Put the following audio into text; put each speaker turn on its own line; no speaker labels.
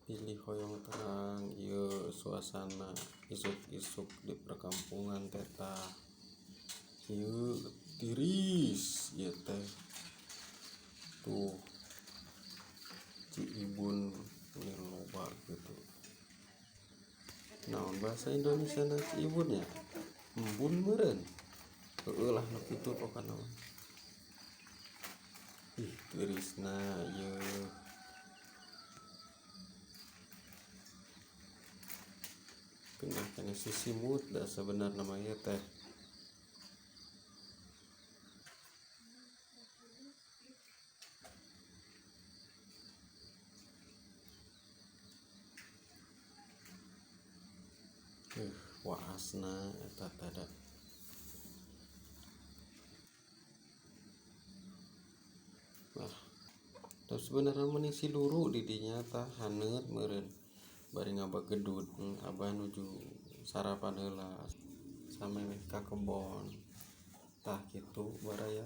Pilih hoyong terang ieu suasana isuk-isuk di perkampungan teh tah kieu tiris ieu teh tuh Ciibun meni loba kitu. Naon bahasa Indonesiana Ciibun nya? Embun meureun? Heueuh lah nu kitu pokona mah. Ih tirisna ieu. Tengah keneh sisimut da sabenerna mah ieu teh. Waasna eta teh da. Lah da sabenerna mah siluru di dinya tah haneut meureun bari ngabagedud abah nuju sarapan heula samemeh ka kebon tah kitu baraya.